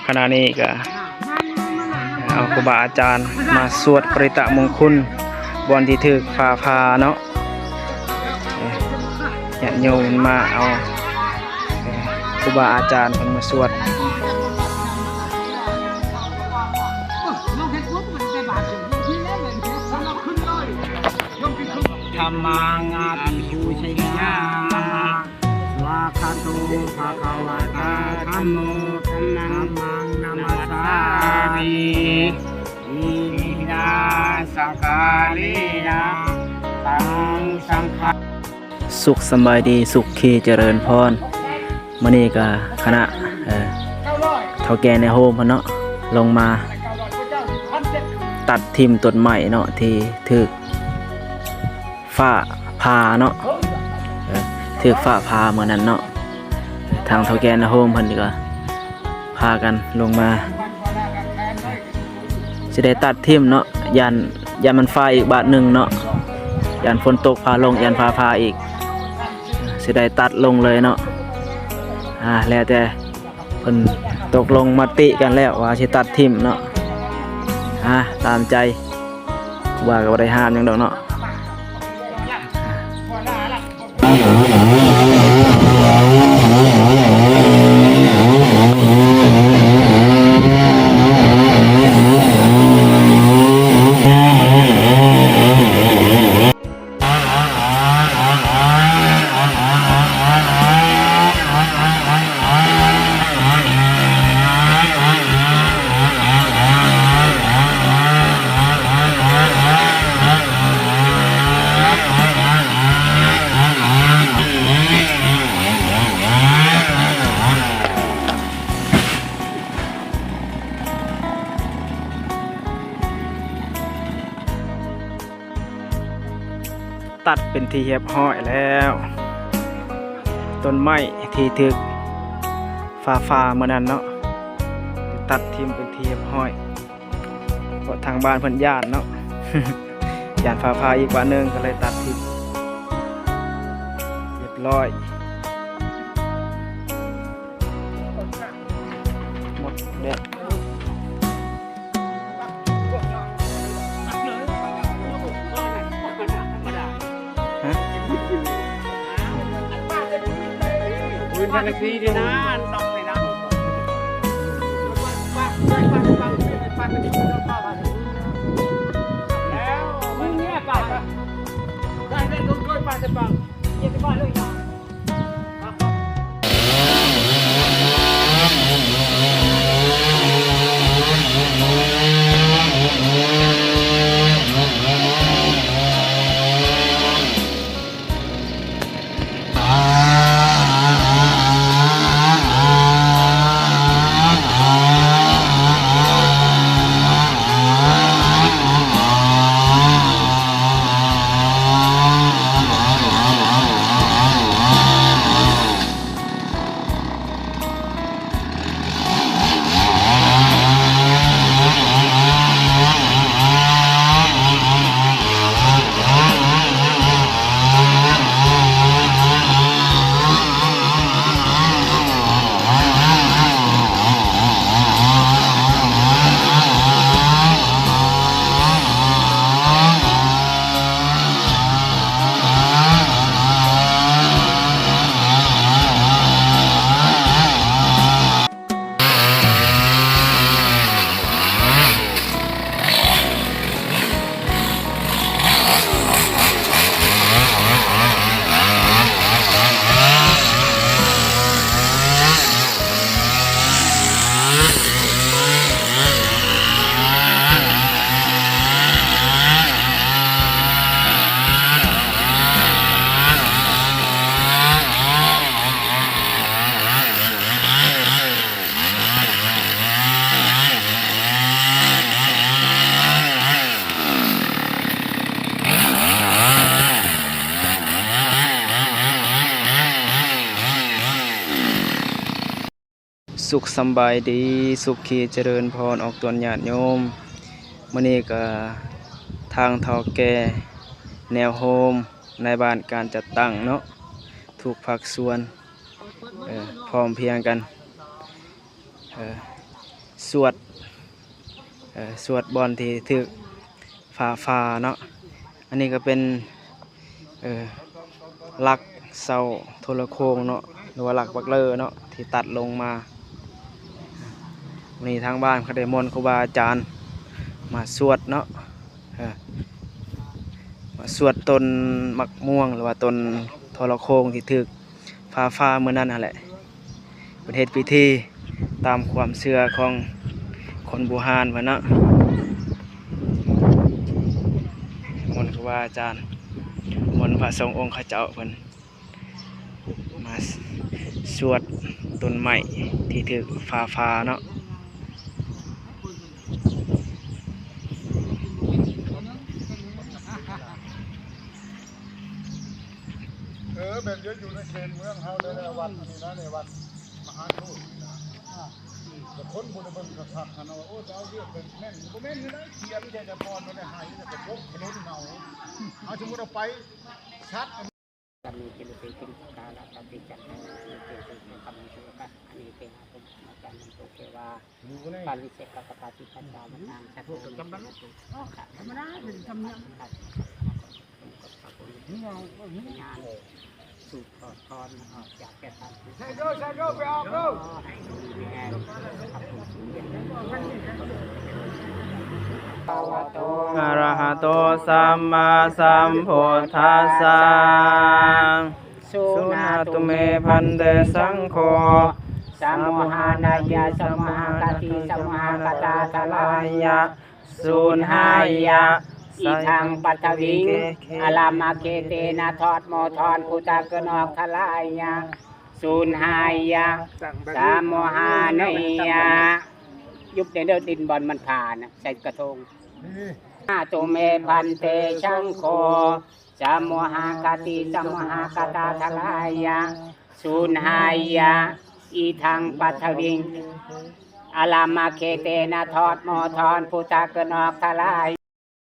ຂະນະນີ້ກະເອົາຄູບາອາຈານມາສວດປະລິຕະມົງຄຸນ ບ່ອນທີ່ຖືກຟ້າຜ່າເນາະ. ຍາດໂຍມມາເອົາຄູບາອາຈານເພິ່ນມາສວດ. ທຳມັງອະພິປູຊະຍາມະ ສະວາກຂະໂຕ ພະຄະວະຕາ ທຳໂມ ທຳມັງນະມັດສາມິ ອິມິນະສັງຄາເຣນະ ຕັງສັງຄະ ສຸກສະບາຍດີ ສຸກຄີຈະເລີນພອນ. ມື້ນີ້ກະຄະນະ ເອີ ເຖົ້າແກ່ແນວໂຮມເພິ່ນເນາະ ລົງມາຕັດຖິ້ມຕົ້ນໄມ້ເນາະ ທີ່ຖືກຟ້າຜ່າເນາະ ເອີ ຖືກຟ້າຜ່າມື້ນັ້ນເນາະ. ທາງເຖົ້າແກ່ແນວໂຮມເພິ່ນກະພາກັນລົງມາ ຊິໄດ້ຕັດຖິ້ມເນາະ ຢ້ານ ຢ້ານມັນຟ້າອີກບາດໜຶ່ງເນາະ ຢ້ານຝົນຕົກຟ້າລົງ ຢ້ານຟ້າຜ່າອີກ ຊິໄດ້ຕັດລົງເລີຍເນາະ. ອາ ແລ້ວແຕ່ເພິ່ນຕົກລົງມະຕິກັນແລ້ວວ່າຊິຕັດຖິ້ມເນາະ. ອາ ຕາມໃຈ ຄູບາກະບໍ່ໄດ້ຫ້າມຫຍັງດອກເນາະ. ຕັດເປັນທີ່ຮຽບຮ້ອຍແລ້ວ ຕົ້ນໄມ້ທີ່ຖືກຟ້າຜ່າມື້ນັ້ນເນາະ ຕັດຖິ້ມເປັນທີ່ຮຽບຮ້ອຍ ເພາະທາງບ້ານເພິ່ນຢ້ານເນາະ ຢ້ານຟ້າຜ່າອີກບາດໜຶ່ງ ກະເລີຍຕັດຖິ້ມຮຽບຮ້ອຍ ໝົດແລ້ວ. ຮະ? ສຸກສຳບາຍດີ ສຸກຄີຈະເລີນພອນ ອອກຕົນຍາດໂຍມ. ມື້ນີ້ກະທາງເຖົ້າແກ່ແນວໂຮມໃນບ້ານການຈັດຕັ້ງເນາະ ທຸກພາກສ່ວນ ເອີ ພ້ອມພຽງກັນ ເອີ ສວດ ເອີ ສວດບ່ອນທີ່ຖືກຟ້າຜ່າເນາະ. ອັນນີ້ກໍເປັນ ເອີ ຫຼັກເສົາໂທລະໂຄ່ງເນາະ ຫຼືວ່າຫຼັກບັກເລີເນາະ ທີ່ຕັດລົງມາ. ມື້ນີ້ທາງບ້ານເຂົາໄດ້ມົນຄູບາອາຈານມາສວດເນາະ ເອີ ມາສວດຕົ້ນໝາກມ່ວງ ຫຼືວ່າຕົ້ນໂທລະໂຄ່ງທີ່ຖືກ ຟ້າຜ່າມື້ນັ້ນຫັ້ນແຫຼະ ເພິ່ນເຮັດພິທີຕາມຄວາມເຊື່ອຂອງຄົນບູຮານເພິ່ນເນາະ. ມົນຄູບາອາຈານ ມົນພະສົງອົງຄະເຈົ້າເພິ່ນມາສວດຕົ້ນໄມ້ທີ່ຖືກຟ້າຜ່າເນາະ. ເອີ ແມ່ນຢູ່ ຢູ່ໃນເຂດເມືອງເຮົານີ້ແຫຼະ ວັດອັນນີ້ນະ ໃນວັດມະຫາໂພດນີ້ນະ. ແຕ່ຄົນບໍ່ໄດ້ເບິ່ງຄັກໆຫັ້ນນະ ວ່າ ໂອ້ ຈະເອົາວຽກເປັນແມ່ນບໍ່ແມ່ນນີ້ນະ ຂຽນແຕ່ ແຕ່ກ່ອນບໍ່ໄດ້ໃຫ້ ແຕ່ກະປົກຂະໜົນເອົາ ເອົາ ສົມມຸດເອົາໄປ ສັດ ກະມີກິນເປກິນກາລະປະຕິຈັນ ເຕ ເຕ ເຕ ກຳ ເຕ ກະ ອັນນີ້ເຕ ຫະ ໂຕ ມະ ຈັນ ໂຕ ເກ ວາ ປາລິເສກະ ກະ ປາຕິ ປັນ ຈາ ວະ ນາງ ສະ ໂຕ ກຳ ນະ ໂຕ ທຳມະດາ ເປັນທຳນຽມ ງານ ສູບຖອດຖອນອອກຈາກແກ່ທ່ານ ໃສ່ໂດ ໃສ່ໂດ ໄປອອກໂດ. ອະລະຫະໂຕ ສຳມາສຳພຸດທັດສະ ສຸນະຕຸເມ ພັນເຕ ສັງໂຄ ສະໂມຫະນາຍະ ສະໂມຫະຄະຕິ ສະໂມຫະຄະຕາທະລາຍະ ສູນຫາຍຍະ ອິທັງປັດຖະວິງ ອາລາມະເຄເຕນະ ຖອດໂມຖອນ ພຸດທະເກີນອອກທະລາຍຍະ ສູນຫາຍຍະ ສະໂມຫານາຍຍະ. ຍຸບເດີ ດິນບ່ອນມັນຜ່ານະ ໃສ່ກະທົງ. ນະຕຸເມ ພັນເຕ ສັງໂຄ ສະໂມຫະຄະຕິ ສະໂມຫະຄະຕາທະລາຍະ ສູນຫາຍຍະ ອິທັງປັດຖະວິງ ອາລາມະເຄເຕນະ ຖອດໂມຖອນ ພຸດທະເກີນອອກທະລາຍ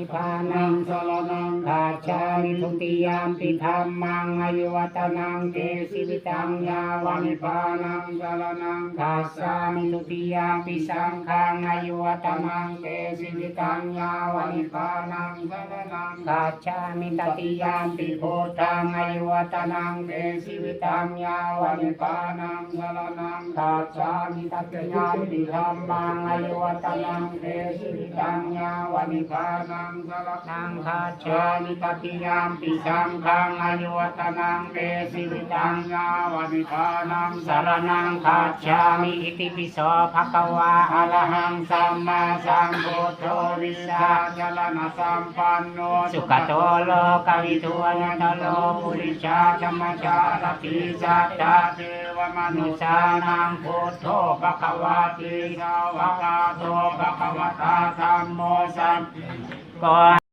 ນິບພານັງສະລະນັງຄັດສາມິ ທຸຕິຍຳປິທຳມັງ ອາຍຸວັດຕະນັງ ເຕ ຊີວິຕັງ ຍາວະ ນິບພານັງສະລະນັງຄັດສາມິ ທຸຕິຍຳປິສັງຄັງ ອາຍຸວັດຕະນັງ ເຕ ຊີວິຕັງ ຍາວະ ນິບພານັງສະລະນັງຄັດສາມິ ຕະຕິຍຳປິພຸດທັງ ອາຍຸວັດຕະນັງ ເຕ ຊີວິຕັງ ຍາວະ ນິບພານັງສະລະນັງຄັດສາມິ ຕະຕິຍຳປິທຳມັງ ອາຍຸວັດຕະນັງ ເຕ ຊີວິຕັງ ຍາວະ ນິບພານັງສະລະນັງຄັດສາມິ ຕະຕິຍຳປິສັງຄັງ ອາຍຸວັດຕະນັງ ເຕ ຊີວິຕັງ ຍາວະ ນິບພານັງສະລະນັງຄັດສາມິ ອິຕິປິ ໂສ ພະຄະວາ ອະລະຫັງ ສຳມາສຳພຸດໂທ ວິຊາຈະລະນະສຳປັນໂນ ສຸກະໂຕ ໂລກະວິທູ ອະນຸດຕະໂລ ປຸລິສະທຳມະສາລະຖິ ສັດຖາເທວະມະນຸດສານັງ ພຸດໂທ ພະຄະວາຕິ ສາວະກາໂຕ ພະຄະວະຕາ ທຳໂມ ສະ ກໍ